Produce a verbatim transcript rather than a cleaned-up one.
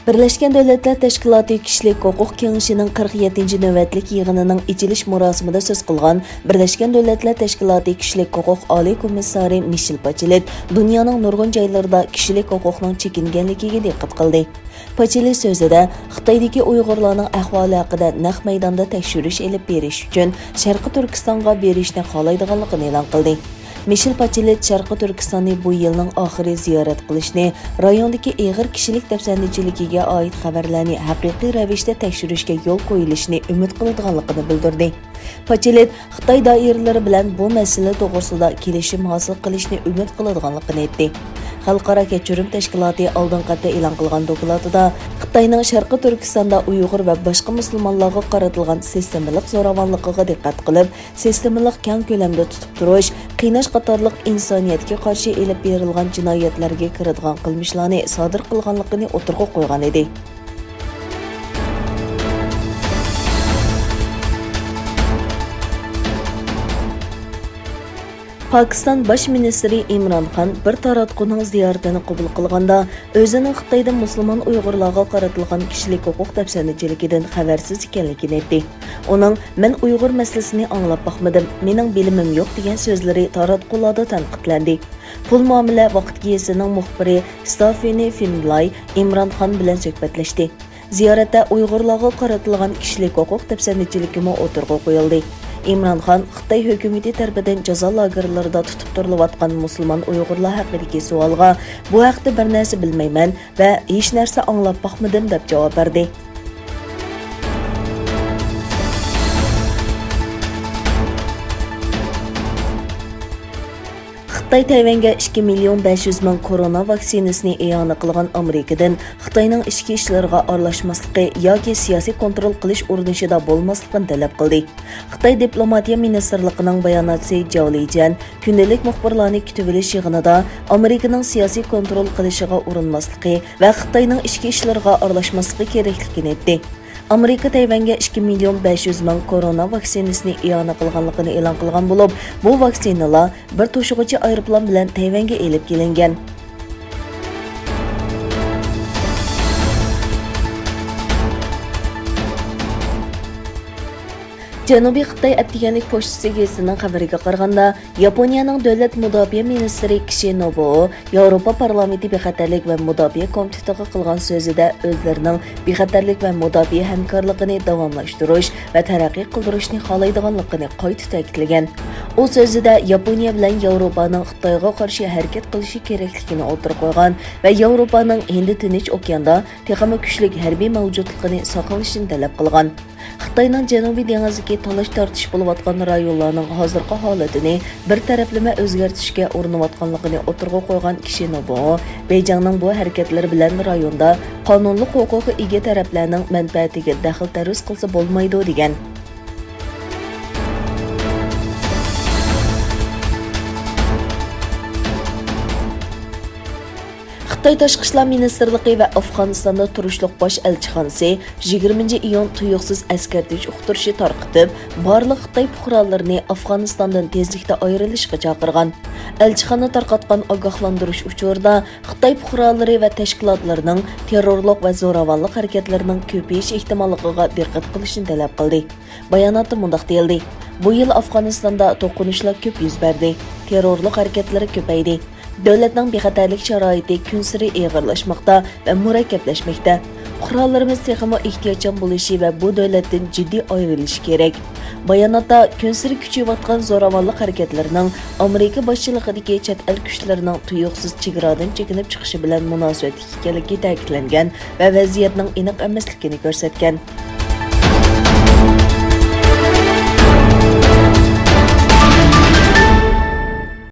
بىرلەشكەن دۆلەتلەر تەشكىلاتى كىشىلىك ھوقۇق كېڭىشىنىڭ قىرىق يەتتىنچى نۆۋەتلىك يىغىنىنىڭ ئېچىلىش مۇراسىمىدا سۆز قىلغان بىرلەشكەن دۆلەتلەر تەشكىلاتى كىشىلىك ھوقۇق ئالىي كومىسسارى مىشېل باچېلېت دۇنيانىڭ نۇرغۇن جايلىرىدا كىشىلىك ھوقۇقنىڭ چېكىنگەنلىكىگە دىققەت قىلدى. پاچېلېت سۆزىدە، خىتايدىكى ئۇيغۇرلارنىڭ ئەھۋالى ھەققىدە نەق مەيداندا تەكشۈرۈش ئېلىپ بېرىش ئۈچۈن شەرقىي تۈركىستانغا بېرىشنى خالايدىغانلىقىنى ئېلان قىلدى. مىشېل پاچېلېت شەرقىي تۈركىستاننى بۇ يىلنىڭ ئاخىرى زىيارەت قىلىشنى، رايوندىكى ئېغىر كىشىلىك دەپسەندىچىلىكىگە ئائىت خەۋەرلەرنى ھەقىقىي رەۋىشتە تەكشۈرۈشكە يول قويۇلۇشىنى ئۈمىد قىلىدىغانلىقىنى بىلدۈردى. پاچېلېت خىتاي دائىرىلىرى بىلەن بۇ مەسىلە توغرىسىدا كېلىشىم ھاسىل قىلىشنى ئۈمىد قىلىدىغانلىقىنى ئېيتتى. خەلقئارا كەچۈرۈم تەشكىلاتى ئالدىنقى ھەپتە ئېلان قىلغان دوكلاتىدا خىتاينىڭ شەرقىي تۈركىستاندا ئۇيغۇر ۋە باشقا مۇسۇلمانلارغا قارىتىلغان سىستېمىلىق زوراۋانلىقىغا دىققەت قىلىپ، سىستېمىلىق كەڭ كۆلەمدە تۇتۇپ تۇرۇش، قىيناش قاتارلىق ئىنسانىيەتكە قارشى ئېلىپ بېرىلغان جىنايەتلەرگە كىرىدىغان قىلمىشلارنى سادىر قىلغانلىقىنى ئوتتۇرىغا قويغان ئىدى. پاكىستان باش مىنىستىرى ئىمران خان بىر تاراتقۇنىڭ زىيارىتىنى قوبۇل قىلغاندا، ئۆزىنىڭ خىتايدا مۇسۇلمان ئۇيغۇرلارغا قارىتىلغان كىشىلىك ھوقۇق دەپسەندىچىلىكىدىن خەۋەرسىز ئىكەنلىكىنى ئېيتتى. ئۇنىڭ، «مەن ئۇيغۇر مەسىلىسىنى ئاڭلاپ باقمىدىم، مېنىڭ بىلىمىم يوق» دېگەن سۆزلىرى تاراتقۇلاردا تەنقىدلەندى. پۇل مۇئامىلە ۋاقىت گېزىتىنىڭ مۇخبىرى ستافېنى فىنلاي ئىمران خان بىلەن سۆھبەتلەشتى. زىيارەتتە ئۇيغۇرلارغا قارىتىلغان كىشىلىك ھوقۇق دەپسەندىچىلىكىمۇ ئوتتۇرىغا قويۇلدى. ئىمران خان خىتاي ھۆكۈمىتى تەرىپىدىن جازا لاگېرلىرىدا تۇتۇپ تۇرۇلۇۋاتقان مۇسۇلمان ئۇيغۇرلار ھەققىدىكى سوئالغا، «بۇ ھەقتە بىر نەرسە بىلمەيمەن ۋە ھېچ نەرسە ئاڭلاپ باقمىدىم» دەپ جاۋاب بەردى. خىتاي تەيۋەنگە ئىككى مىليون بەش يۈز مىڭ كورونا ۋاكسىنىسىنى ئىئانە قىلغان ئامېرىكىدىن خىتاينىڭ ئىچكى ئىشلىرىغا ئارىلاشماسلىقى ياكى سىياسىي كونترول قىلىش ئۇرۇنۇشىدا بولماسلىقىنى تەلەپ قىلدى. خىتاي دىپلوماتىيە مىنىستىرلىقىنىڭ باياناتچىسى جاۋ لىجيەن كۈندىلىك مۇخبىرلارنى كۈتۈۋېلىش يىغىنىدا ئامېرىكىنىڭ سىياسىي كونترول قىلىشىغا ئۇرۇنماسلىقى ۋە خىتاينىڭ ئىچكى ئىشلىرىغا ئارىلاشماسلىقى كېرەكلىكىنى ئېيتتى. ئامېرىكا تەيۋەنگە ئىككى مىليون بەش يۈز مىڭ كورونا ۋاكسىنىسىنى ئىئانە قىلغانلىقىنى ئېلان قىلغان بولۇپ، بۇ ۋاكسىنىلار بىر توشۇغۇچى ئايروپىلان بىلەن تەيۋەنگە ئېلىپ كېلىنگەن. جەنۇبىي خىتاي ئەتىگەنلىك پوچتىسى گېزىتىنىڭ خەۋىرىگە قارىغاندا، ياپونىيەنىڭ دۆلەت مۇداپىئە مىنىستىرى كىشى نوبۇئو ياۋروپا پارلامېنتى بىخەتەرلىك ۋە مۇداپىئە كومىتېتىغا قىلغان سۆزىدە ئۆزلىرىنىڭ بىخەتەرلىك ۋە مۇداپىئە ھەمكارلىقىنى داۋاملاشتۇرۇش ۋە تەرەققىي قىلدۇرۇشنى خالايدىغانلىقىنى قايتا تەكىتلىگەن. ئۇ سۆزىدە ياپونىيە بىلەن ياۋروپانىڭ خىتايغا قارشى ھەرىكەت قىلىشى كېرەكلىكىنى ئوتتۇرىغا قويغان ۋە ياۋروپانىڭ ھىندى تىنچ ئوكياندا تېخىمۇ كۈچلۈك ھەربىي مەۋجۇتلۇقىنى ساقلىشىنى تەلەپ قىلغان. خىتاينىڭ جەنۇبىي دېڭىزدىكى تالاش-تارتىش بولۇۋاتقان رايونلارنىڭ ھازىرقى ھالىتىنى بىر تەرەپلىمە ئۆزگەرتىشكە ئۇرۇنۇۋاتقانلىقىنى ئوتتۇرىغا قويغان كىشى نوبۇئو، بېيجىڭنىڭ بۇ ھەرىكەتلىرى بىلەن رايوندا قانۇنلۇق ھوقۇقى ئىگە تەرەپلەرنىڭ مەنپەئەتىگە دەخلى-تەرۇز قىلسا بولمايدۇ، دېگەن. خىتاي تاشقى ئىشلار مىنىستىرلىقى ۋە ئافغانىستاندا تۇرۇشلۇق باش ئەلچىخانىسى يىگىرمىنچى ئىيۇن تۇيۇقسىز ئەسكەرتىش ئۇقتۇرۇشى تارقىتىپ، بارلىق خىتاي پۇقرالىرىنى ئافغانىستاندىن تېزلىكتە ئايرىلىشقا چاقىرغان. ئەلچىخانا تارقاتقان ئاگاھلاندۇرۇش ئۇچۇرىدا خىتاي پۇقرالىرى ۋە تەشكىلاتلىرىنىڭ تېررورلۇق ۋە زوراۋانلىق ھەرىكەتلىرىنىڭ كۆپىيىش ئېھتىماللىقىغا دىققەت قىلىشنى تەلەپ قىلدى. باياناتتا مۇنداق دېيىلدى: بۇ يىل ئافغانىستاندا توقۇنۇشلار كۆپ يۈز بەردى، تېررورلۇق ھەرىكەتلىرى كۆپەيدى. دۆلەتنىڭ بىخەتەرلىك شارائىتى كۈنسېرى ئېغىرلاشماقتا ۋە مۇرەككەپلەشمەكتە. پۇقرالىرىمىز تېخىمۇ ئېھتىياتچان بولۇشى ۋە بۇ دۆلەتتىن جىددىي ئايرىلىشى كېرەك. باياناتتا كۈنسېرى كۈچىيىۋاتقان زوراۋانلىق ھەرىكەتلىرىنىڭ ئامېرىكا باشچىلىقىدىكى چەت ئەل كۈچلىرىنىڭ تۇيۇقسىز چېگرادىن چېكىنىپ چىقىشى بىلەن مۇناسىۋەتلىك ئىكەنلىكى تەكىتلەنگەن ۋە ۋەزىيەتنىڭ ئېنىق ئەمەسلىكىنى كۆرسەتكەن.